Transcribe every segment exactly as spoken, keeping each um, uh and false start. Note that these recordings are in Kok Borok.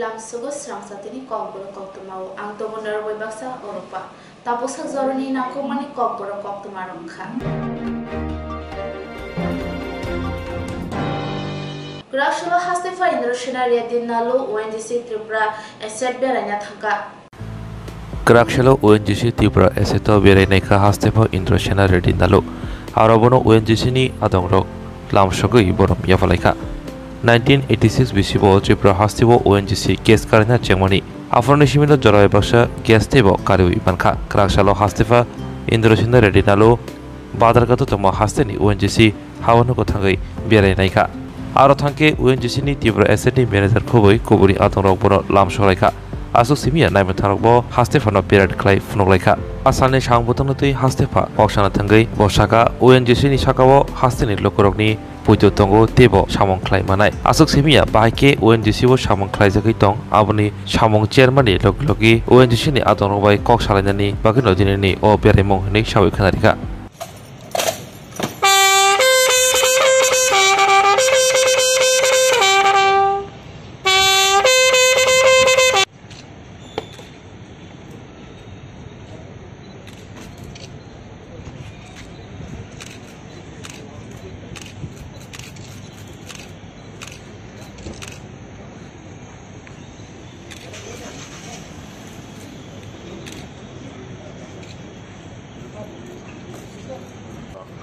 Lamsogo srangsa tini kokborok koktwmao ang tongo norok bai baksa oropa. Tabusak joroni nangkukmani kokborok koktwma rok wngkha. Kwraksalo hastepha Indrasena Reddy Nalu O N G C Tripura Asset beraina thangkha. Kwraksalo O N G C Tripura Asset o berai naikha hastepha Indrasena Reddy Nalu. Aro bono O N G C ni adongrok lamsogwi borom yaphalaikha. Nineteen eighty-six bisi bo Tripura hasteo O N G C gas karina chengmani. Aphuruni simino jora bai baksa gas teibo kariwi mankha. Kwraksalo hastepha Indrasena Reddy Nalu Badarghato tongma hasteni O N G C haono kwthangwi berai naikha. Aro thangkhe O N G C ni Tripura Asset ni manager khobwi kubuni adongrok bono lamsok laikha. Aswk simiya naimwthangrokbo hastephano berat khlai phunuk laikha. Asalni samung bwtangno twi hastepha kok sana thangwi bo saka O N G C ni sakao hasteni lukurokni poito tongo teibo samung khlai manai. Aswk simiya bahai khe O N G C o samung khlaijagwi tong, aboni samung chairman ni logi logi O N G C ni adongrok bai kok salainani bagwino dinini o beraimung hinwi sawi khwnarikha.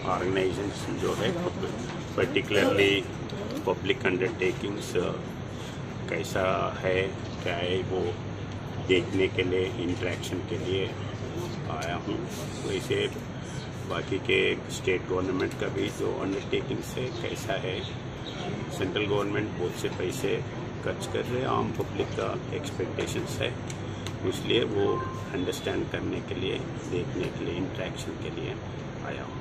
Organisation जो है, particularly public undertakings, कैसा है, क्या है, वो देखने के लिए, इंटरेक्शन के लिए आया हूँ। वैसे बाकी के स्टेट गवर्नमेंट का भी जो अंडरटेकिंग्स है, कैसा है, सेंट्रल गवर्नमेंट बहुत से पैसे खर्च कर रहे हैं, आम पब्लिक का एक्सपेक्टेशंस है, इसलिए वो अंडरस्टैंड करने के लिए, देखने के लिए, इंटरेक्शन के लिए आया हूँ।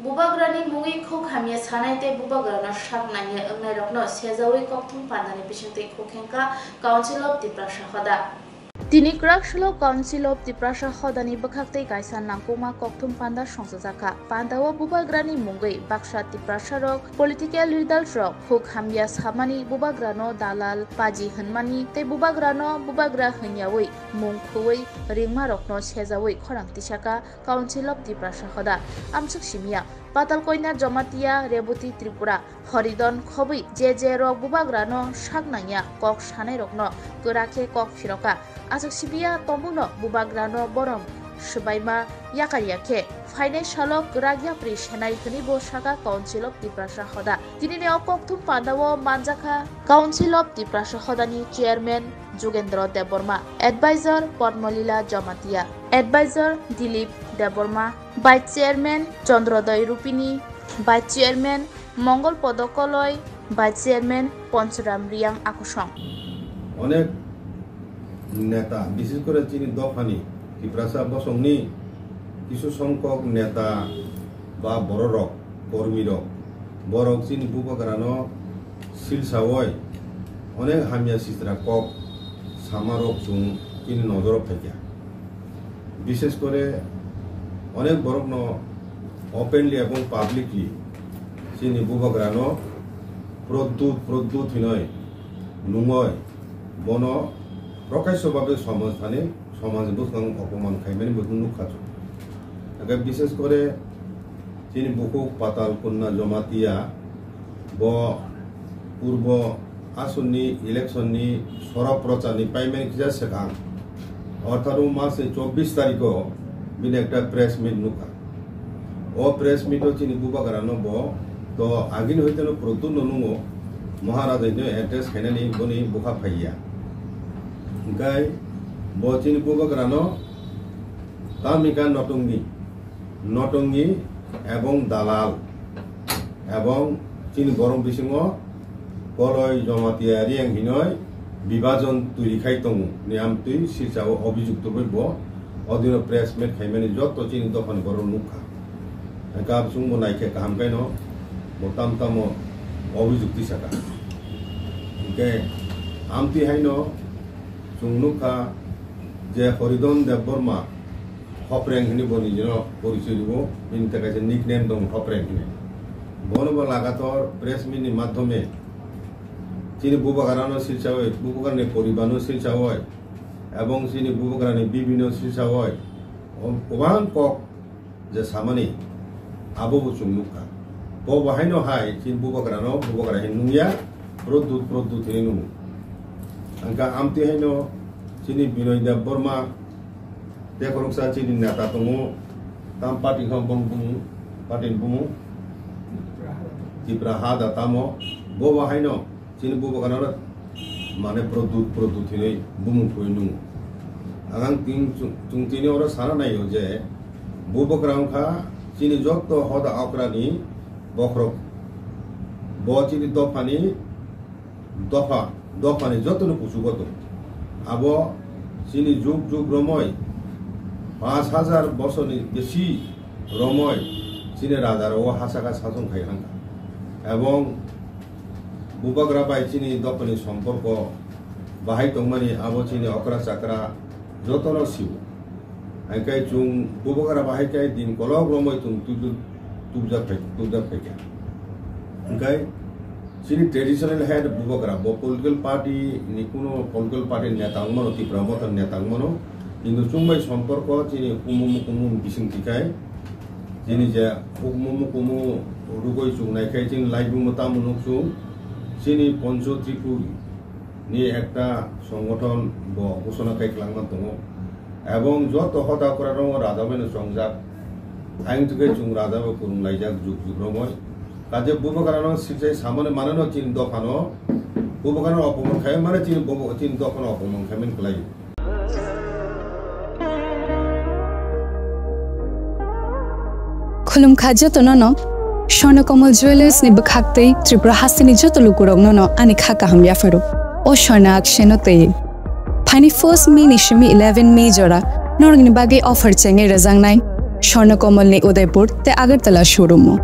Bubagrani mungwi khuk hamya sanai tei bubagrano sak nangya wngnairokno sejaui kokthum pandani bisingtwi khuk hengkha Council of Tiprasa Hoda. Tini kwraksalo Council of Tiprasa Hodani bwkhaktwi kaisa nangkukma kokthum panda songchajakha. Pandao bubagrani mungwi baksa Tiprasarok, political leadersrok khuk hamya samani, bubagrano dalal, paji hwnmani tei bubagrano bubagra hwnyaui mung khwui ringmarokno sejaui khorang tisaka Council of Tiprasa Hoda. Amsuk simiya, Patalkoina Jamatia, Reboti Tripura, Horidon khobwi je je rok bubagrano sak nangya kok sanairokno kwrak khe kok phiroka. Aswk sibiya tongmungno bubagrano borom swbaima yakarya khe phainai salo kwrak yapri senai hwnwi bo saka Council of Tiprasa Hoda. Tinini o kokthum pandao manjakha Council of Tiprasa Hodani Chairman Jugendra Debbarma, Advisor Padmalila Jamatia, Advisor Dilip Debbarma, Vice Chairman Chandrodoi Rupini, Vice Chairman Mongol Podo Koloi, Vice Chairman Ponchuram Riang Akusong. Onek neta, bises kore chini dophani Tiprasa bosongni kisu songkok neta ba bororok, kormirok, borok chini bubagrano silsaoi onek hamya sitra kok samarok chwng chini nojoro phaikha. Bises kore onek borokno openly ebong publicly chini bubagrano Pradyut, Pradyut hinoi nungoi bono prokasyo babe somaj thani, somaj bwskang opoman khaimani bo nukha chwng. Age bises kore chini bukhuk Patalkoina Jamatia bo purbo aswkni election ni sora prochar ni paimani kisa swkang, orthat o mas ni chobbish tarikh o bini ekta press meet nukha. O press meet o chini bubagrano bo to agini hoiteno Pradyut no nungo, Maharaja hino address khainani boni bwkha phaiya. Hwnkhe bo chini bubagrano tamni ka notongni, notongni ebong dalal ebong chini borok bisingo Koloi Jamatia Riang hinoi bibajon twi khai tongo ni amtwi silsa o obijukto bai bo odino press meet khaimani joto chini dophani borok nukha. Hwnkhe absung bo naikhe kaham khaino bo tam tamo obijukti saka. Hwnkhe amtwi haino chwng nukha je Horidon Debbarma Hopreng hinwi bo nijino porichoi rwo, bini ta kaisa nickname dong Hopreng hinwi. Bono bo lagator press meet ni madhyome chini bubagrano silsawoi, bubagrani poribarno silsawoi, ebong chini bubagrani bibino silsawoi, o-, obang kok je samani abo bo chwng nukha. Bo bo haino hai chini bubagrano bubagra hin nungya, Pradyut Pradyut hinwi nungo. Hwnkha amtwi haino chini Binoy Debbarma tei khoroksa chini neta tongo, tam party wngkha bong bumung, party ni bumung Tipra Hada tamo, bo bo haino chini bubagrano mane Pradyut Pradyut hinwi bumung khurwi nungo. Ang ang ting chung, chung tini oro sana naio je bubagra wngkha chini joto hoda okrani bokhorok. Bo chini dophani dopha, dophani jotono kuchugo tong. Abo chini jug jug romoi, panch hajar bosorni besi romoi chini rajarok o ha saka sasong khai hangkha. Ebong bubagra bai chini dophani somporko bahai tongmani abo chini okra chakra jotono sio. Haikai chwng bubagra bahai kai din kolok romoi chwng tubjak, tubjak phai, tubjak phaikha. Hingkai chini traditional head bubagra, bo political party ni kuno political party neta wngmano, Tipra Motha neta wngmano, kintu chwng bai somporko chini hukumu mukumu bising tikai, chini je hukumu mukumu rugoi chwng naikhai chini laibuma tamo nukchung, chini Poncho Tripuri ni ekta songothon bo ghoshona khai kwlangma tongo. Ebong joto hoda okra rok raja bai no chongjak. Ayang tike chwng raja bai kwrwng laijak jug jug romoi. Kaje bubagra no sikjai samani mane no chini dophano. Bubagra no opomon khai mane chini bubo-, chini dophano opomon khai mani kwlai. Khulumkha jotono no. Swarna Kamal Jewellers ni bwkhak tei Tripura hasteni joto lukurokno no ani kha kaham yapharo. O swarna akseno tei. Phaini first May ni simi eleven May jora norokni bagwi offer chengwi rwjaknai Swarna Kamal ni Udaipur tei Agartala showroom o.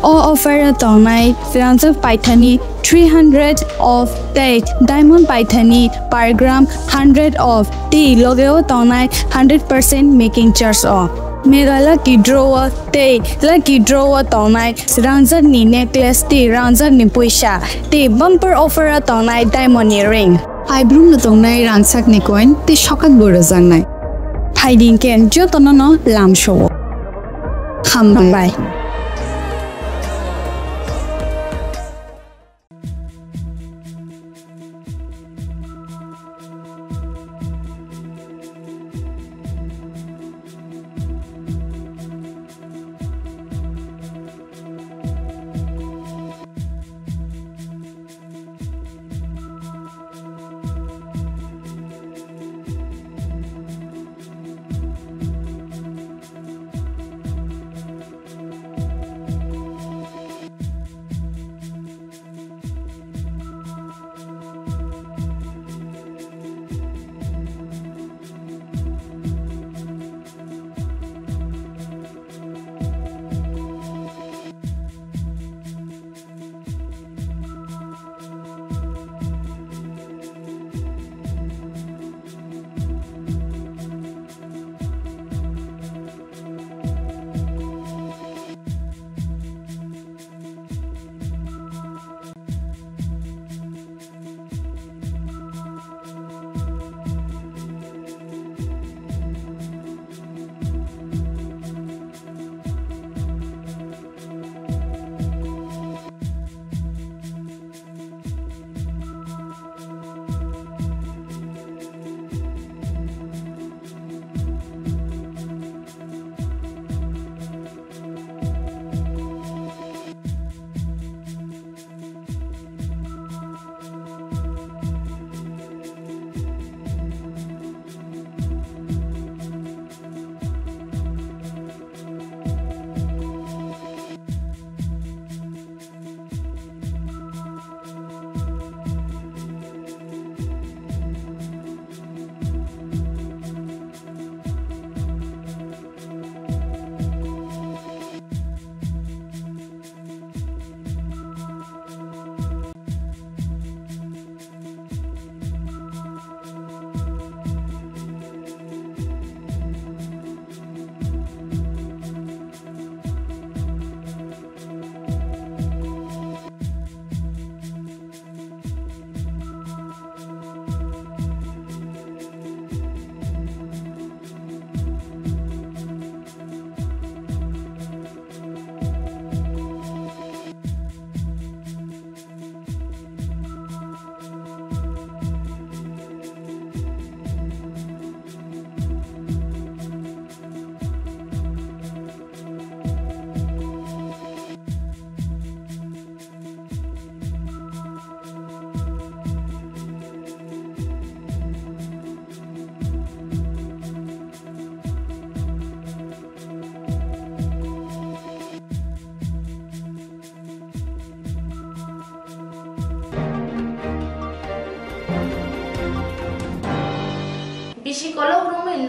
O offer o tongnai rangjak paithani three hundred of tei diamond paithani per gram hundred of tei loge o tongnai hundred percent making charge o. Mega lucky draw o tei lucky draw o tongnai rangjak ni necklace tei rangjak ni puisa tei bumper offer o tongnai diamond ni ring. Aibrum no tongnai rangchak ni coin tei sokat bo rwjaknai. Phaidi hwnkhe jotono no lamsao. Hambai.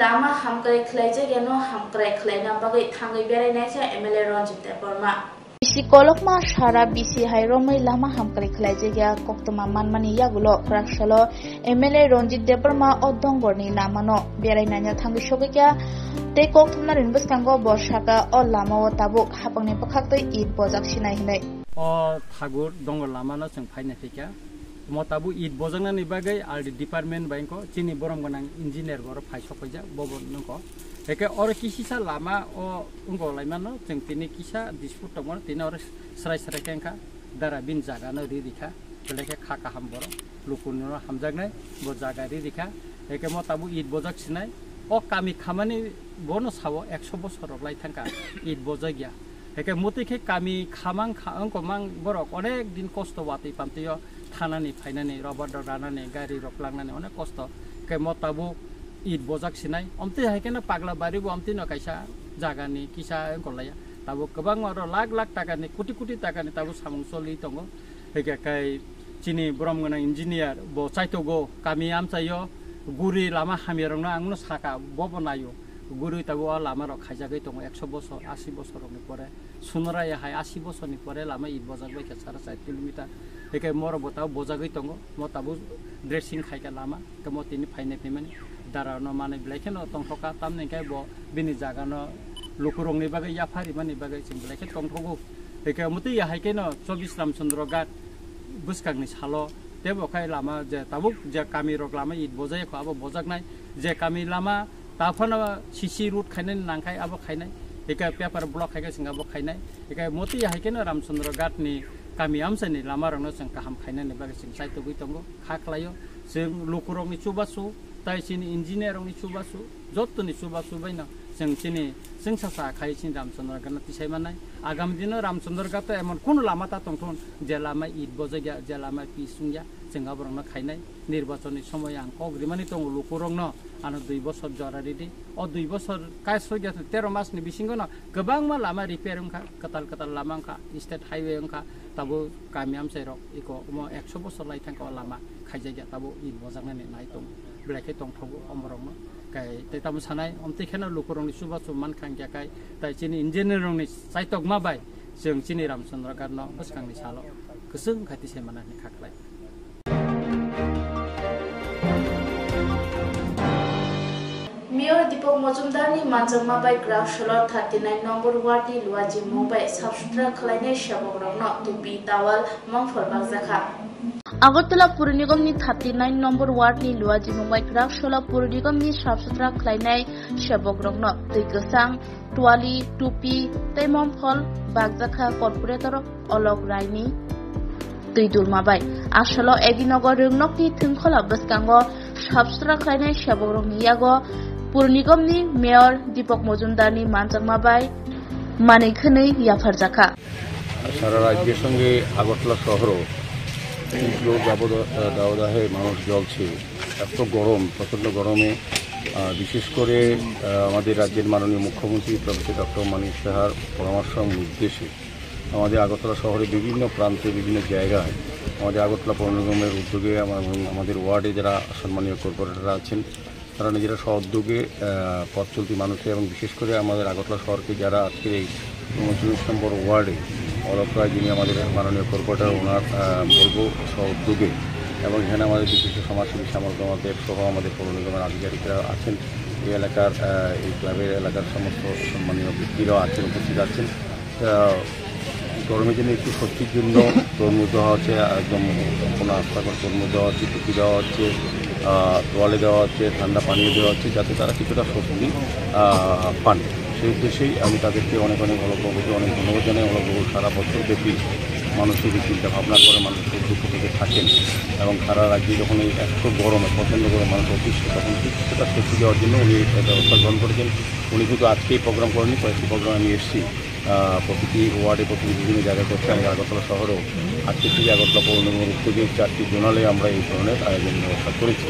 Lama hamkrai khlaijak yano hamkrai khlaina bagwi thangwi berai naijak M L A Ranjit Debbarma. Bisi kolokma sara bisi hai romwi lama hamkrai khlaijak ya koktwma manmani yagulo kwraksalo M L A Ranjit Debbarma o dongorni lamano berai naina thangwi sogwi kha tei kokthumnarokni bwskango bo sakha o lamao tabuk hapangni bwkhaktwi it bojak sinai hinwi. O thagur dongor lamano chwng phaina thikha. Mo tabuk it bojaknani bagwi R D department bai wngkha chini borom gwnang engineer borok phai sokpaijak, bo bo nungkha. Eke oro kisisa lama o wngkha laimano chwng tini kisa dispute tongmano tini oro srai srai khe wngkha dara bini jaga no ri rikha, belai khe kha kaham borok lukurokno hamjaknai bo jaga ri rikha. Eke mo tabuk it bojak sinai o kami khamani bono sao ekso bosor rok lai thangkha it bojak ya. Hake mutwi khe kami khamang kha-, wngkha mang borok onek din kosto watwi pamtwi o thanani phainani, rubber rok ranani, gari rok langnani onek kosto. Hake mo tabuk it bojak sinai. Omtwi hai kheno Pagla Bari bo omtwi no kaisa jagani kisa wngkha laya. Tabuk kwbangma oro lakh lakh takani, koti koti takani tabuk samung choli tongo. Hake kai chini borom gwnang engineer bo chaitogo kami amchaio guri lama hamya rokno ang no saka bo bo naio. Gurui tabuk o lama rok khaijagwi tongo ekso bosor, asi bosor rokni pore. Sunaraya hai asi bosorni pore lama it bojak bai kha sara char kilometer. Hake morok bo tabuk bojagwi tongo, mo tabuk dressing khai kha lama, hake mo tini phainai phaimani dara no manwi belai kheno tongthok kha, tamni hwnkhe bo bini jaga no lukurokni bagwi yapharimani bagwi chwng belai khe tongthogo. Hake motwi ya hai kheno chobbish Ramchandra Ghat bwskangni salo teibo khai lama je tabuk je kami rok lama it bojai kho abo bojaknai, je kami lama ta phano C C road khainani nangkhai abo khainai, eka paper block khai khe chwng abo khainai, eka motwi ya hai kheno Ramchandra Ghat ni kami amchani lama rokno chwng kaham khainani bagwi chwng chaitugwi tongo, kha khlaio chwng lukurokni chubachu tai chini engineer rokni chubachu jottoni chubachu baino chwng chini chwngsa sa khai chini Ramchandra Ghat no tisai mannai. Agami dino Ramchandra Ghat to emon kunu lama ta tongthun je lama it bojak ya, je lama pis wng ya, chwng aborokno khainai. Nirbachonni somoy ang kok rimani tongo lukurokno, ano dui bosor jora ridi. O dui bosor kai soi ya tero masni bisingo no kwbangma lama repair wngkha, kwtal kwtal lama wngkha, state highway wngkha, tabuk kami amchai rok iko omo ekso bosor lai thangkha o lama khaijakya, tabuk it bojaknani nai tongo, belai khe tongthogo omorokno. Kai tei tamo sanai, omtwi kheno lukurokni chubachu mankha hwnkhe kai, tai chini engineer rokni chaitokma bai chwng chini Ramchandra Ghat no bwskangni salo kwchwng khai tisai mana hwnwi kha khlai. Mayor Deepak Majumdar ni manjakma bai Kwrak Solo thirty nine number ward ni Luaji Mung bai sap sutra khlainai sebok rokno tupi, towel, mangphol bakjakha. Agartala Pur Nigam ni thirty nine number ward ni Luaji Mung bai Kwrak Solo Pur Nigam ni sap sutra khlainai sebok rokno twi kwchang, tuali, tupi tei mangphol bakjakha corporator Olok Raini twi dulma bai. Asolo Egi Nogor Rwngnokni thwngkhola bwskango sap sutra khlainai sebokrokni yago Pur Nigam ni Mayor Deepak Majumdar ni manjakma bai manwi khwnwi yapharjakha. সারা রাজ্যের সঙ্গে আগরতলা শহরও তীব্র দাবদ-, দাবদাহে মানুষ জ্বলছে। এত গরম, প্রচণ্ড গরমে, আহ, বিশেষ করে, আহ, আমাদের রাজ্যের মাননীয় মুখ্যমন্ত্রী প্রফেসর ডক্টর মানিক সাহার পরামর্শ এবং নির্দেশে আমাদের আগরতলা শহরে বিভিন্ন প্রান্তে, বিভিন্ন জায়গায় আমাদের আগরতলা পৌর নিগমের উদ্যোগে আমা-, এবং আমাদের ওয়ার্ডে যারা সম্মানীয় কর্পোরেটররা আছেন, তারা নিজেরা স্ব উদ্যোগে, আহ, পথ চলতি মানুষের এবং বিশেষ করে আমাদের আগরতলা শহরকে যারা আজকে এই ঊনচল্লিশ নম্বর ওয়ার্ডে অলক রায়, যিনি আমাদের মাননীয় কর্পোরেটর, ওনার, আহ, বলবো স্ব উদ্যোগে এবং এখানে আমাদের বিশিষ্ট সমাজসেবী শ্যামল কুমার দেব সহ আমাদের পৌর নিগমের আধিকারিকরা আছেন, এই এলাকার, আহ, এই ক্লাবের এলাকার সমস্ত সম্মানীয় ব্যক্তিরাও আছেন, উপস্থিত আছেন। আহ, গরমের জন্য একটু স্বস্তির জন্য তরমুজ দেওয়া হচ্ছে, একদম কোনো আস্তা করে তরমুজ দেওয়া হচ্ছে, টুপি দেওয়া হচ্ছে, আহ, তোয়ালে দেওয়া হচ্ছে, ঠান্ডা পানীয় দেওয়া হচ্ছে, যাতে তারা কিছুটা স্বস্তি, আহ, পান। সেই উদ্দেশ্যেই আমি তাদেরকে অনেক অনেক অলক বাবুকে অনেক ধন্যবাদ জানাই। অলক বাবু সারা বছর ব্যাপী মানুষের এই চিন্তা ভাবনা করে, মানুষের দুঃখ থেকে থাকেন এবং সারা রাজ্যে যখন এই এত গরমে, প্রচণ্ড গরমে মানুষ অতিষ্ঠ, তখন কিছুটা স্বস্তি দেওয়ার জন্য উনি এই ব্যবস্থা গ্রহণ করেছেন। উনি কিন্তু আজকে এই প্রোগ্রাম করেননি, কয়েকটি প্রোগ্রাম আমি এসেছি। আহ, প্রতিটি ওয়ার্ডে, প্রতিটি বিভিন্ন জায়গায় করছে। আমরা আগরতলা শহরেও আজকে থেকে আগরতলা পৌর নিগমের উদ্যোগে চারটি জোনালে আমরা এই ধরনের আয়োজন ব্যবস্থা করেছি।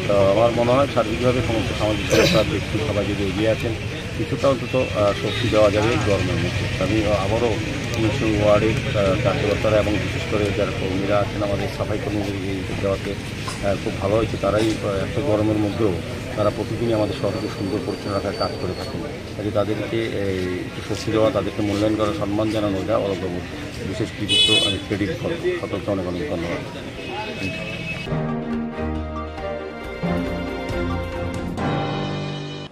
তো আমার মনে হয় সার্বিকভাবে সমস্ত সামাজিক সংস্থার ব্যক্তি সবাই যদি এগিয়ে আসেন, কিছুটা অন্তত, আহ, স্বস্তি দেওয়া যাবে এই গরমের মধ্যে। আমি আবারও সমস্ত ওয়ার্ডের, আহ, কার্যকর্তারা এবং বিশেষ করে যারা কর্মীরা আছেন, আমাদের সাফাই কর্মীদের এই দেওয়াতে হ্যাঁ, খুব ভালো হয়েছে। তারাই, আহ, এত গরমের মধ্যেও তারা প্রতিদিনই আমাদের শহরকে সুন্দর পরিচ্ছন্ন রাখার কাজ করে থাকেন। কাজে তাদেরকে এই একটু স্বস্তি দেওয়া, তাদেরকে মূল্যায়ন করা, সম্মান জানানো, এটা অরোগ্যবোধ বিশেষ কৃতিত্ব, আমি ক্রেডিট করবো। সকলকে অনেক অনেক ধন্যবাদ।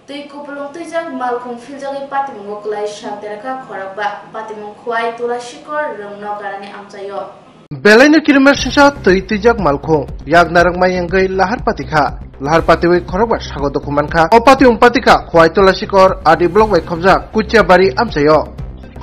Twi kupulung twijak malkhung philjagwi patimungo kwlai sak derakha khorokba. Patimung Khwai Tulasikor rwngno ganani amchaio. Belaino kilometer singsa twi twijak malkhung yak narwk mai wngwi lahar patikha. Lahar patiwi khorokba sago dukhu mankha. O patimung patikha Khwai Tulasikor R D block bai khobjak Kuchiabari amchaio.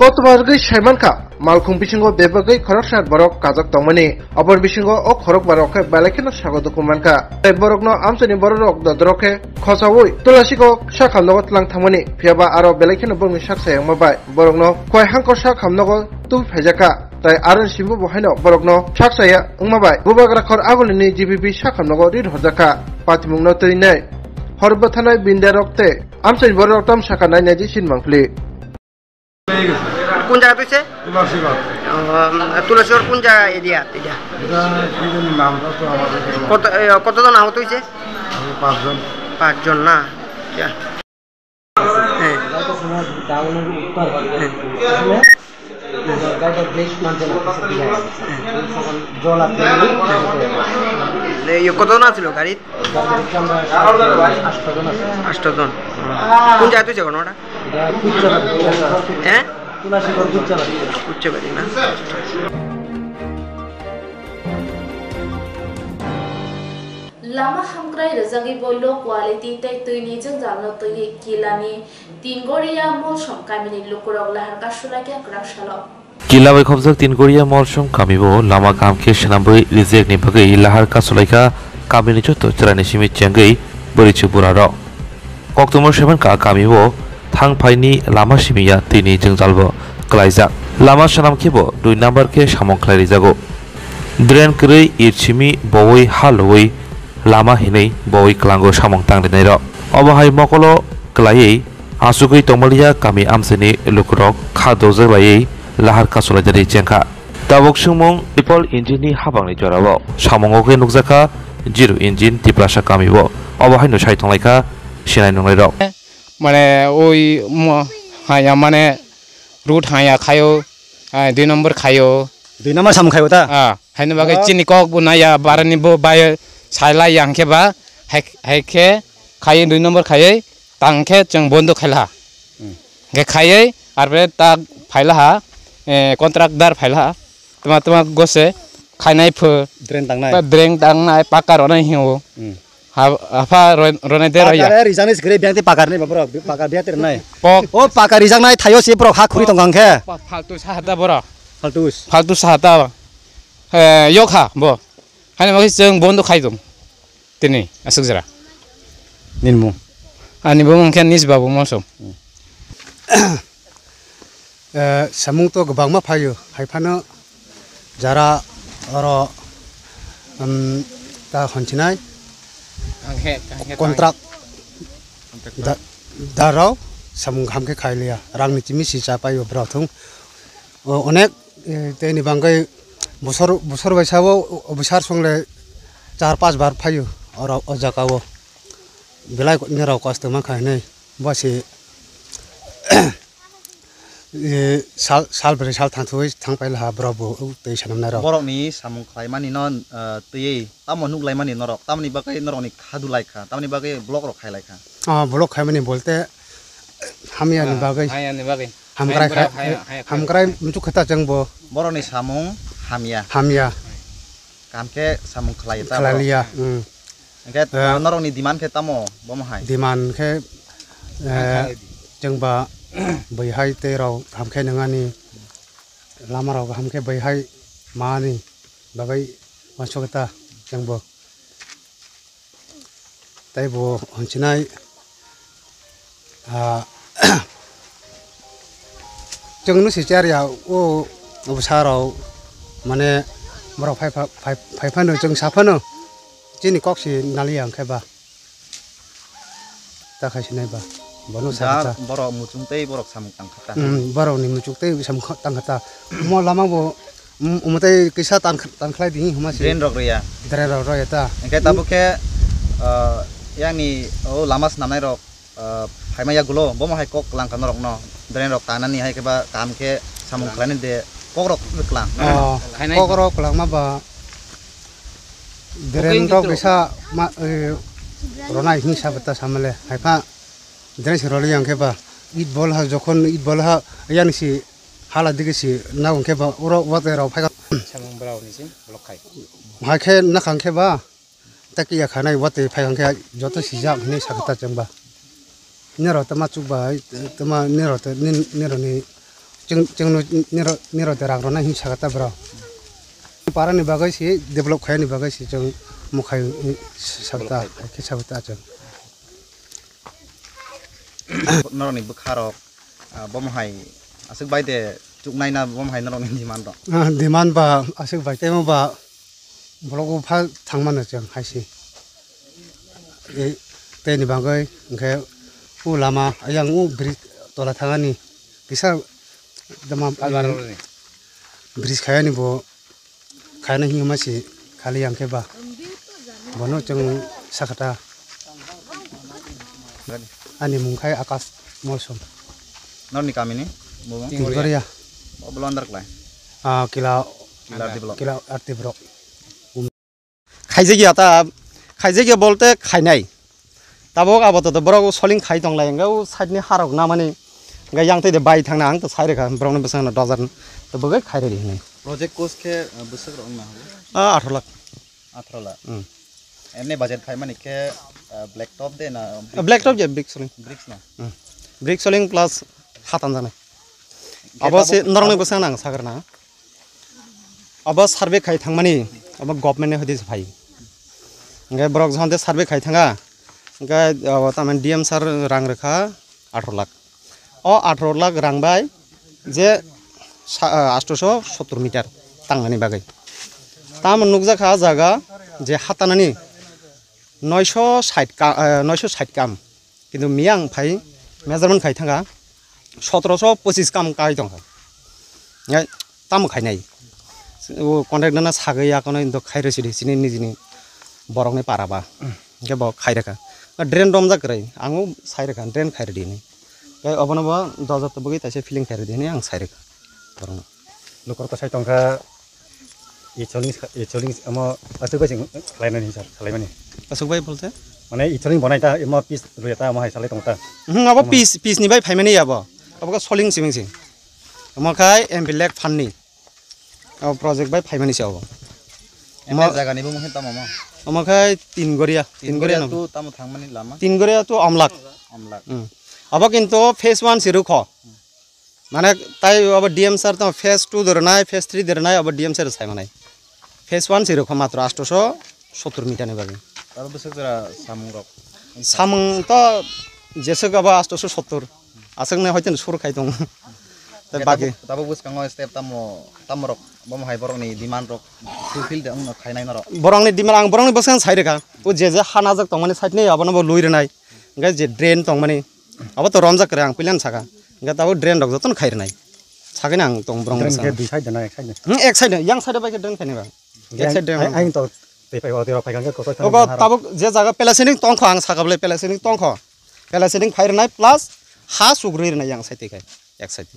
Kotoba rwgwi saimankha, malkhung bisingo bebagwi khoroksa borok kajak tongmani. Oboni bisingo o khorokba rok khe belai kheno sago dukhu mankha. Tei borokno amchaini bororok dodorok khe khochaui Tulasikok sak hamnogo tlang thangmani. Phiyaba aro belai kheno borokni sak sayangma bai borokno Khwai hangkor sak hamnogo tubu phaijakha. Tei aroni simi bo haino borokno sak saya wngma bai Bubagra khor agulini G B P sak hamnogo rir horjakha. Patimungno twi nei hor bwthanai bindarok tei amchaini bororok tam sakha nai naidi sinmang phli. কোন জায়গা তুইছে? তুলসীগড়। আহ, তুলসীগড় কোন জায়গা এরিয়া এটা? এটা কি জানি নামটা তো আমার কাছে নেই। কত, এ, কতজন আহত হয়েছে? আমি পাঁচজন। পাঁচজন না? আচ্ছা। হ্যাঁ। হ্যাঁ। হ্যাঁ। এ, ইয়ে, কতজন আছিল গাড়িত? আটজন। কোন জায়গাত হয়েছে ঘটনাটা? হ্যাঁ? উচ্চবাড়ি না? Lama hamkrai rwjagwi bo low quality tei twini jwngjalno twiwi Kilani Tingoria Molsom kamini lukurok lahar kasulaikha kwrak salo. Kila bai khobjak Tingoria Molsom kami bo lama kaham khe swnamwi rijekni bagwi lahar kasulaikha kamini joto chwraini simi chengwi bwrwi chwng burarok. Koktwma seven ka kami bo thang phaini lama simi ya twini jwngjal bo kwlaijak. Lama swnam khe bo dui number khe samung khlai rijago. Drain kwrwi it simi bowi ha lowi lama hinwi bowi kwlango samung tang rinairok. Obo hai mokolo kwlaiwi Asugwi tongmaliya kami amchaini lukurok kha dojak laiwi lahar kasulaijari chengkha. Tabuk swngmung triple engine ni habangni jorao samungo khe nukjakha zero engine Tiprasa kami bo. Obo haino sai tonglaikha sinai nungnairok. Mane oi mo haya mane road haya khayo, ah, dui number khayo. Dui number samung khayo ta? Ah, haino bagwi chini kok bo naya barani bo bai sailai yang khe ba hai, hai khe khayo dui number khayo. Tang khe chwng bondo khaila ha. Hmm. Hwnkhe khaiwi arpore ta phaila ha, eh, contractor phaila ha. Tma tma gose khainai pho. Drain tangnai. Pa drain tangnai, paka ronai hingo. Hmm. Ha, apha ro-, ronai de roya. Paka re rijani sikre biang te paka ni borok, paka biang te nai. Pok. O paka rijaknai thaio se borok ha khuri tong kha hwnkhe. Pa-, faltu sahata borok. Faltus. Faltu sahata. Eh, yok ha bo. Haino bagwi chwng bondo khai tong. Tini aswk jora. Nini mung? Ani bumung khe Nis Babu Mosom. Eh, samung to kwbangma phaio, hai phano jara oro, um, ta honsinai Tangkhe, tangkhe, contract da-, darao samung kaham khe khai liya, rangni chimi si cha paio borok thung. O, onek, eh, tei ni bangwi bosor, bosor bai sabo, o, bisar songle char panch bar phaio oro o jaga o. Belai nirok kosto mankha hinwi bo se, eh, sal, sal bwrwi sal thang thwi thang paila ha borok bo twi sanam nairok. Borokni samung khlaimani no, eh, twiwi tamo nuklaimani norok, tamoni bagwi norokni khadu laikha, tamoni bagwi block rok khai laikha. Ah, block khaimani bolte hamyani bagwi. Hamyani bagwi. Hamkrai hamkrai khai, hamkrai muchuk khata chang bo. Borokni samung hamya. Hamya. Kaham khe samung khlai ta borok. Khlai liya. Hmm. Hwnkhe norokni demand khe tamo bomo hai? Demand khe, eh, chwng ba bwihai tei rok kaham khe nangani, lama rok kaham khe bwihai mani bagwi uansuk ta chwng bo. Tei bo honsinai, ah, chwng no si char ya, o, o bwsa rok, mane, borok phai pha-, phai, phai phano, chwng sa phano, chini kok si naliya hwnkhe ba. Ta khai sinai ba, bono sa kha ta. Borok muchung tei borok samung tang kha ta. Hmm, borok ni muchung tei samung kha-, tang kha ta. Mo lama bo, Um, umtei kisa tan, tan khlai di huma si. Drain rok rwya. Drain rok rwya ta. Engke tabuk khe, ah, yang ni o lama snamnai rok, ah, phaima yagulo, bomo hai kok lang kha norok no. Drain rok tanani hai khe ba kaham khe samung khlainai de kok rok klang. Oh, kok rok klang ma ba. Drain rok bisa ma, eh, ronai hini sabata samale. Hai pha drain se roli yang khe ba. It bol ha jokhon it bol ha yang si hala digi si na hwnkhe ba oro wate rok phai. Samung brao ni si block khai. Hai khe na khang khe ba. Ta kiya khanai wate phai hwnkhe joto sijak hinwi sakha ta chwngba. Nero tama chukba, tama nero te, nin-, nero ni chwng, chwngno nero, nero te rak rwna hinwi sakha ta bro. Para ni bagwi si develop khaya ni bagwi si chwng mukhai sakha ta, khe sakha ta chwng. Norok ni bwkha rok, ah, bomo hai aswk bai de chuknai na bomo hai norok ni demand rok? Ah, demand ba aswk bai temo ba. Borok o pha thang mano chwng hai se. E, tei ni bagwi hwnkhe o lama ayang o bridge tola thangani kisa dama, Albar e, roni. Bridge khayani bo khaina hinwi ma se khali yang khe ba. Bono chwng sakha ta. Ani mung khai Akash Molsom. Norni kamini? Bo? Tinggoria. O bolo andar klai. Ah, kila, kila arti borok. Kila arti borok. Khaijak ya ta, khaijak ya bolte khainai. Tabok abo to borok soling khai tong lai, engkhe o side ni harok namani. Engkhe yang tei de bai thangna ang to sai rwkha, borokni bwskango dojar to bwgwi khai rwdi hinwi. Project cost khe, uh, bwswk rok wngna hago? Ah, athro lakh. Athro lakh. Hmm. Emni budget phaimani khe, uh, black top de na, uh, brick? Black top ya, brick soling. Bricks na? Hmm. Brick soling plus hatan janai. Khe abo tabuk, se norokni tabuk bwskango ang sagrana. Abo survey khai thangmani, abo government ni hoite se phai. Hingke borok jahon te survey khai thanga, hingke abo tamani D M sir rang rwkha athro lakh. O athro lakh rang bai je sa-, ah, astoso sottor meter tangnani bagwi. Tamo nukjakha ah jaga je hatanani noisho sait ka-, ah, noisho sait kam. Kintu miyang phai measurement khai thanga sotoroso pochis kam kai tongkha. Ngai tamo khainai. O contract nana sagwi yakono indo khairwi sidi sini nijini borokni para ba. Hingke bo khairwkha. Drain romjak kwrwi. Ang o sairwkha drain khairwdi hinwi. Tei obono bo dojar tubugwi taisa filling khairwdi hinwi ang sairwkha borokno. Lukurok to sai tongkha, e choling, e choling omo aswk bai se khlainani hinsa salaimani. Aswk bai bolte? Mane e choling bonai ta, omo piece rwya ta, omo hai salai tong ta. Hmm, abo omo piece, piece ni bai phaimani abo. Abo khe soling sibing sing. Omo khai M P lek phan ni. Abo project bai phaimani se abo. Emo omo jaga ni bumung khe tamo mo? Omo khai Tin Goria, Tin Goria no. Tu tamo thangmani lama? Tin Goria tu Amlak. Amlak. Hmm. Abo kintu phase one se rwkho. Mane tai abo D M sir tamo phase two de rwnai, phase three de rwnai, abo D M sir sai manai. Phase one se rwkha matro astoso sottor meter ni bagwi. Aro bwswk jora samung rok? Samung to jeswk abo astoso sottor. Aswk ne hoite sur khai tong. Tai bagi. Tabuk, tabuk bwskango step tamo, tamo rok, bomo hai borok ni demand rok fulfill de wngno khainai norok. Borok ni demand ang borok ni bwskang sai rwkha. O je je ha najak tongmani side ni abono bo lui rwnai. Hingke je drain tongmani, abo to romjak kwrwi ang puilan saka. Hingke tabuk drain rok jotono khai rwnai. Sakhe ang tong borok. Drain bwskango. Khe dui side na ek side na? Hmm, ek side, yang side bai khe drain khainai ba. Ek side drain. Ang, ang to tei pai o tei rok phai kha khe kotor. Obo khe tabuk je jaga pela sining tongkho ang saka bole pela sining tongkho. Pela sining khai rwnai plus ha sugri rwnai yang side kai. Ek side.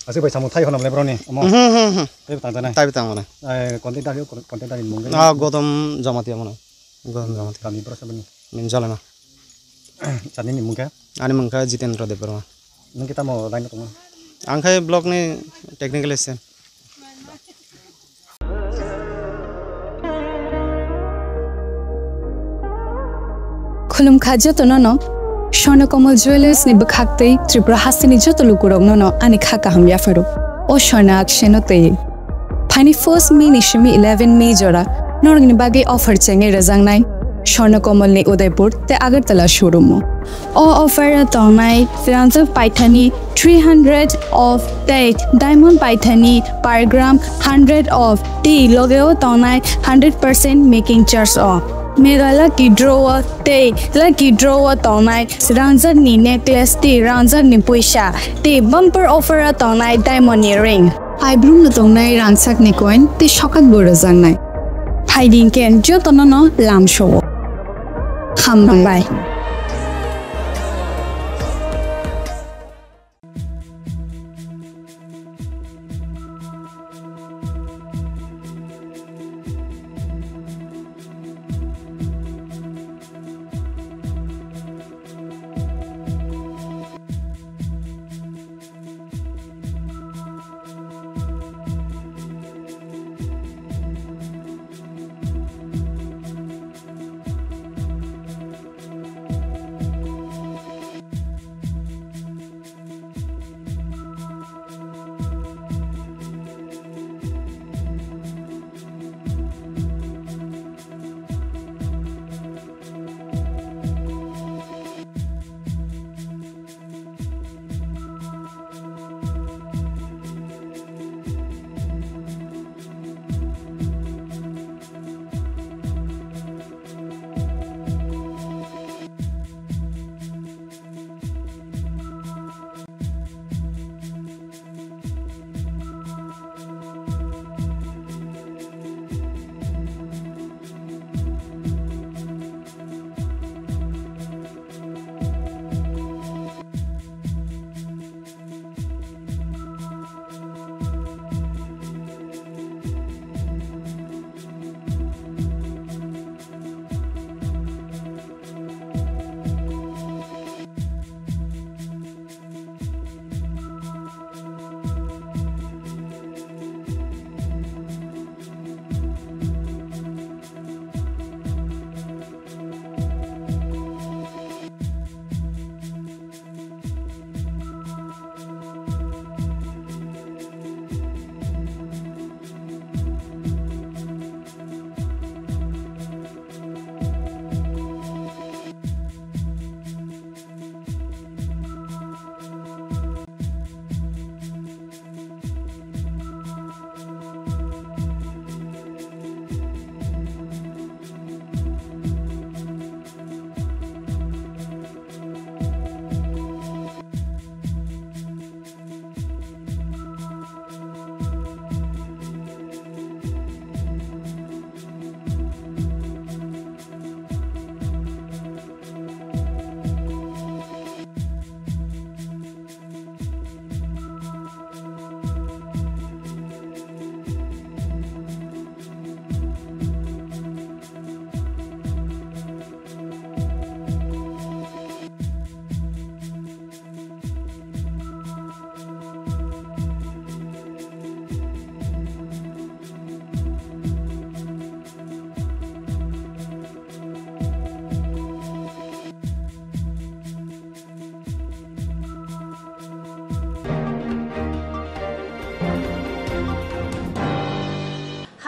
Aswk bai samung thai hono bole borok ni. Omo. Hmm, hmm, hmm. Tei tang janai. Tai tang mane. Eh, content dari, content dari mung. Ah, Godom Jamatia mane. Godom Jamatia. Kami berapa sebenarnya? Min Jalana. Chani ni mung khe? Ani mung khe Jitendra Debbarma. Nung khe tamo line o tongo? Ang khe block ni technical assistant. Khulumkha jotono no, Swarna Kamal Jewellers ni bwkhak tei Tripura hasteni joto lukurok no no ani kha kaham yapharo. O Swarna akseno tei. Phaini first May ni simi eleven May jora norokni bagwi offer chengwi rwjaknai Swarna Kamal ni Udaipur tei Agartala showroom o. O offer o tongnai rangjak paithani three hundred off tei diamond paithani per gram hundred off tei loge o tongnai hundred percent making charge o. Mega lucky draw o tei lucky draw o tongnai rangjak ni necklace tei rangjak ni puisa tei bumper offer o tongnai diamond ni ring. Paibrumno tongnai rangchakni coin tei sokat bo rwjaknai. Phaidi hinkhe jotono no lamsao. Hambai.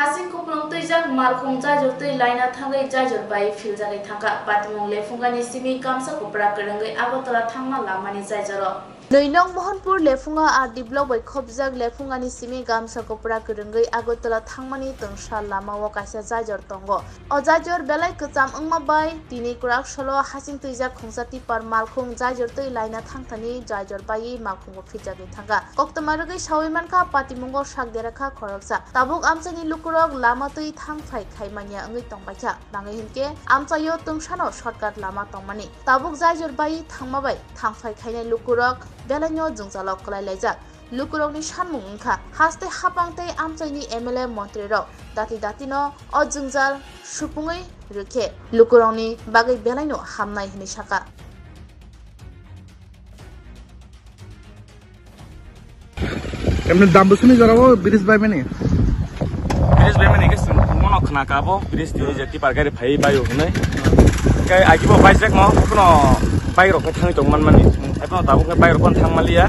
Hasing kupulung twijak malkhung jaijor twi laina thangwi jaijor bai philjagwi thangkha. Patimung lephungani simi gamsa kupra kwrwngwi Agartala thangma lamani jaijoro. Noi nong Mohanpur lephunga R D block bai khopjak lephungani simi gamsa kupra kwrwngwi Agartala thangmani twngsa lamao kaisa jaijor tongo. O jaijor belai kwcham wngma bai tini kwrak solo hasing twijak khungsa tipper malkhung jaijor twi laina thangthani jaijor baiwi malkhungo phitjagwi thangkha. Koktwma rwgwi sawi mankha, patimungo sak derakha khoroksa. Tabuk amchaini lukurok lama twi thang phai khai manya wngwi tongbaikha. Nangwi hinkhe amchaio twngsano shortcut lama tongmani. Tabuk jaijor baiwi thangma bai thang phai khainai lukurok belaino jwngjalo kwlai laijak. Lukurokni sanmung wngkha, haste hapang tei amchaini M L A montrirok dati datino o jwngjal supungwi rwkhe lukurokni bagwi belaino hamnai hwnwi sakha. Emni Dambusuni jorao bridge baimani? Bridge baimani ke sung kumono khna kabo, bridge tini je tipper gari phai baio hwnwi. Kai agibo bike no kuno bike rok thangwi tong manmani. Ebono tabuk khe bike rok thang maliya.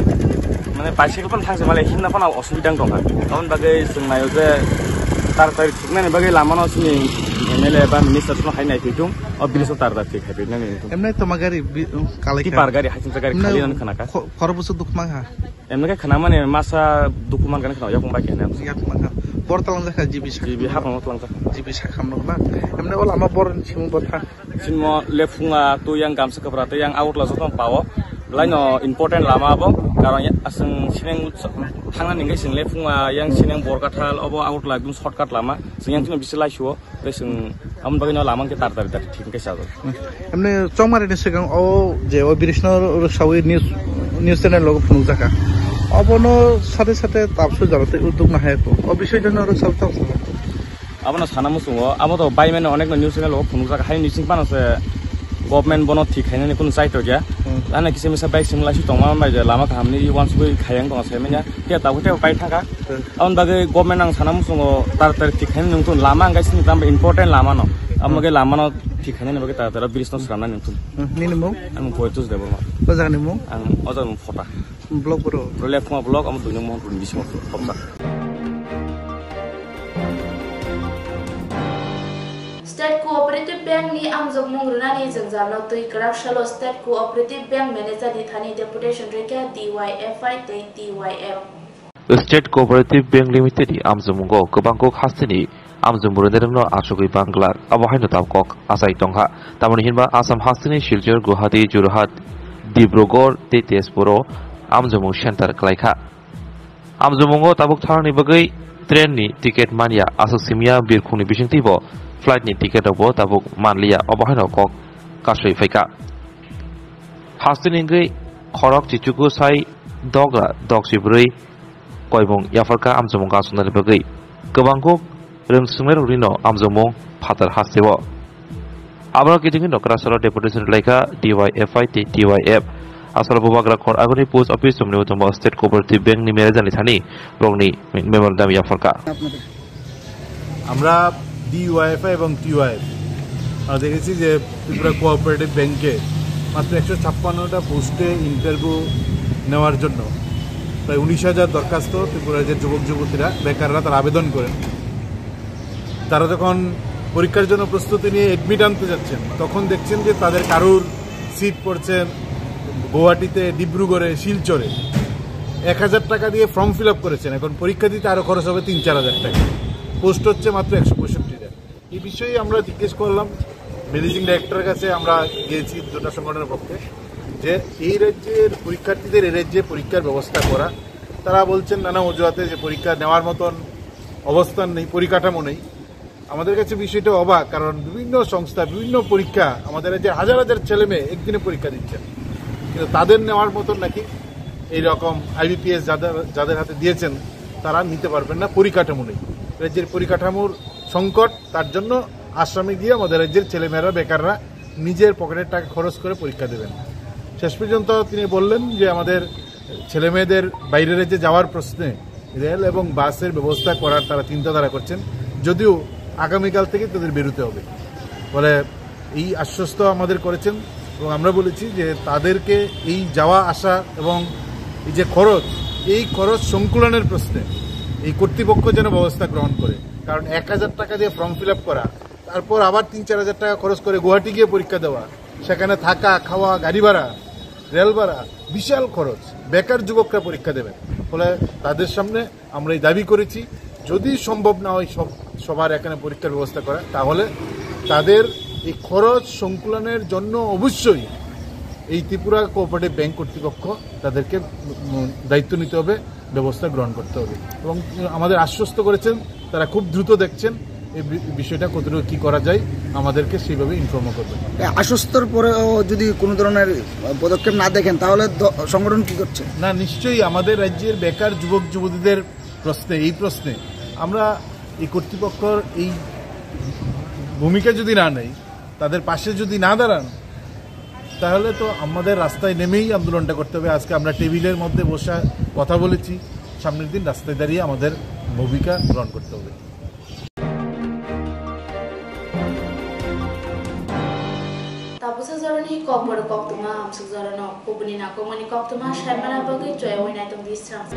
Mane bicycle phano thang se maliya, himna phano osubida wng tongkha. Aboni bagwi chwng naio je tar tari thiknani bagwi lamano chini M L A ba minister phano hai nai thwitung. O bridge o tar tar thik hai thwignani. Emni toma gari bi-, um, kalai kha? Tipper gari, hai chwngsa gari khali nang khana kha. Kho-, khoro busu dukma kha? Emni khe khana mani masa dukhu man gani khana yakung bai khe na. Yakung man kha. Bor talang jakha G B sak. G B hapang talang jakha. G B sak ham rok na. Emni o lama bor chimung bor tha. Sinmo lephunga tu yang gamsa kwbra tu yang Agartala joto pao. Belai no important lama bo. Karon ya, aswng sineng thangna ningke single phunga yang sineng Borkathal obo Agartala ekdom shortcut lama. Sing yang chino bisi laisuo. Tei sing amo bagwi no lama ke tar tar tar thik ke sajak. Emne chongmari ni swkang o je o bridge no rwksawi news, news channel logo phunukjaka. Obono sate sate tapsu jaro tei udduk na hai ko. O bisoi jano rwksawi tapsu. Abono sana muchungo, abo to bai mane onek no news channel o phunukjak, hai ni sing phano se government bono thik khainani kunu chaito ya. Hmm. Lana kisa misa bai sing lai si tongma bai je lama kaham ni wansugwi khayang tong sai manya. Khe tabuk tei bai thangkha. Hmm. Aboni bagwi government ang sana muchungo tar tar thik khainani nungtun lama ang kaisa ni tamo important lama no. Amo Hmm. bagwi lama no thik khainani bagwi tar tar bridge no swnamnani nungtun. Hmm. Nini mung? Ang Poetus Debbarma. O jaga ni mung? Ang o jaga ni mung Phota. Block boro. Rwlep khuma block, amo dui nung Mohanpur ni bisingo khopsa. State Cooperative Bank ni amjokmung rwnani jwngjal no twi kwrak salo State Cooperative Bank manager ni thani deputation rwkha D Y F I tei T Y F. State Cooperative Bank Limited ni amjokmungo kwbang kok hasteni amjokmung rwnairokno achugwi bangla, abo haino tabuk kok achai tongkha. Tamoni hinba Assam hasteni Silchar, Guwahati, Jorhat, Dibrugarh tei Tezpuro amjokmung center kwlaikha. Amjokmungo tabuk thanani bagwi train ni ticket manya, aswk simiya birkhungni bisingtwibo flight ni ticket rokbo tabuk manliya, obo haino kok kasui phaikha. Hasteni wngwi khorok chichugo sai dogra doksi bwrwi koimung yapharkha amjokmung kasuknani bagwi. Kwbang kuk rwng swngnairokni no amjokmung phatar hasteo. Abono kitingwi nokra salo deputation rwlaikha D Y F I tei T Y F. Asalo bubagra khor agoni post office chumni utomo State Cooperative Bank ni manager ni thani borokni memorandum yapharkha. আমরা ডিওয়াইএফআই এবং টিওয়াইএফ, আমরা দেখেছি যে ত্রিপুরা কোঅপারেটিভ ব্যাংকে মাত্র একশো ছাপ্পান্নটা পোস্টে ইন্টারভিউ নেওয়ার জন্য প্রায় উনিশ হাজার দরখাস্ত ত্রিপুরা রাজ্যের যুবক যুবতীরা, বেকাররা তারা আবেদন করেন। তারা যখন পরীক্ষার জন্য প্রস্তুতি নিয়ে অ্যাডমিট আনতে যাচ্ছেন, তখন দেখছেন যে তাদের কারুর সিট পড়ছে গুয়াহাটিতে, ডিব্রুগড়ে, শিলচরে। এক হাজার টাকা দিয়ে ফর্ম ফিল আপ করেছেন, এখন পরীক্ষা দিতে আরও খরচ হবে তিন চার হাজার টাকা। পোস্ট হচ্ছে মাত্র একশো পঁয়ষট্টিটা। এই বিষয়ে আমরা জিজ্ঞেস করলাম ম্যানেজিং ডাইরেক্টরের কাছে, আমরা গিয়েছি দুটো সংগঠনের পক্ষে, যে এই রাজ্যের পরীক্ষার্থীদের এই রাজ্যে পরীক্ষার ব্যবস্থা করা। তারা বলছেন নানা অজুহাতে যে পরীক্ষা নেওয়ার মতন অবস্থান নেই, পরিকাঠামো নেই। আমাদের কাছে বিষয়টা অবাক, কারণ বিভিন্ন সংস্থা, বিভিন্ন পরীক্ষা আমাদের রাজ্যের হাজার হাজার ছেলে মেয়ে একদিনে পরীক্ষা দিচ্ছেন, কিন্তু তাদের নেওয়ার মতন নাকি এইরকম আইবিপিএস যাদের, যাদের হাতে দিয়েছেন, তারা নিতে পারবেন না, পরিকাঠামো নেই। রাজ্যের পরিকাঠামোর সংকট, তার জন্য আসামে গিয়ে আমাদের রাজ্যের ছেলেমেয়েরা, বেকাররা নিজের পকেটের টাকা খরচ করে পরীক্ষা দেবেন। শেষ পর্যন্ত তিনি বললেন যে আমাদের ছেলেমেয়েদের বাইরে রাজ্যে যাওয়ার প্রশ্নে রেল এবং বাসের ব্যবস্থা করার তারা চিন্তাধারা করছেন, যদিও আগামীকাল থেকে তাদের বেরোতে হবে। ফলে এই আশ্বস্ত আমাদের করেছেন এবং আমরা বলেছি যে তাদেরকে এই যাওয়া আসা এবং এই যে খরচ, এই খরচ সংকুলনের প্রশ্নে এই কর্তৃপক্ষ যেন ব্যবস্থা গ্রহণ করে। কারণ এক হাজার টাকা দিয়ে ফর্ম ফিল আপ করা, তারপর আবার তিন চার হাজার টাকা খরচ করে গুয়াহাটি গিয়ে পরীক্ষা দেওয়া, সেখানে থাকা, খাওয়া, গাড়ি ভাড়া, রেল ভাড়া, বিশাল খরচ। বেকার যুবকরা পরীক্ষা দেবেন। ফলে তাদের সামনে আমরা এই দাবি করেছি, যদি সম্ভব না হয় সব, সবার এখানে পরীক্ষার ব্যবস্থা করা, তাহলে তাদের এই খরচ সংকুলনের জন্য অবশ্যই এই ত্রিপুরা কোঅপারেটিভ ব্যাংক কর্তৃপক্ষ তাদেরকে, উম, দায়িত্ব নিতে হবে, ব্যবস্থা গ্রহণ করতে হবে। এবং আমাদের আশ্বস্ত করেছেন, তারা খুব দ্রুত দেখছেন এই বি-, বিষয়টা কতটুকু কি করা যায়, আমাদেরকে সেইভাবে ইনফর্মও করবেন। এ, আশ্বস্তর পরেও যদি কোনো ধরনের পদক্ষেপ না দেখেন, তাহলে দ-, সংগঠন কি করছে? না, নিশ্চয়ই আমাদের রাজ্যের বেকার যুবক যুবতীদের প্রশ্নে, এই প্রশ্নে আমরা এই কর্তৃপক্ষর এই ভূমিকা যদি না নেই, তাদের পাশে যদি না দাঁড়ান, তাহলে তো আমাদের রাস্তায় নেমেই আন্দোলনটা করতে হবে। আজকে আমরা টেবিলের মধ্যে বসে কথা বলেছি, সামনের দিন রাস্তায় দাঁড়িয়ে আমাদের ভূমিকা গ্রহণ করতে হবে। Tabuksa jorani kokborok koktwma, amsuk jorano kubuni nangkukmani koktwma saimana bagwi choyawi naitong di srang.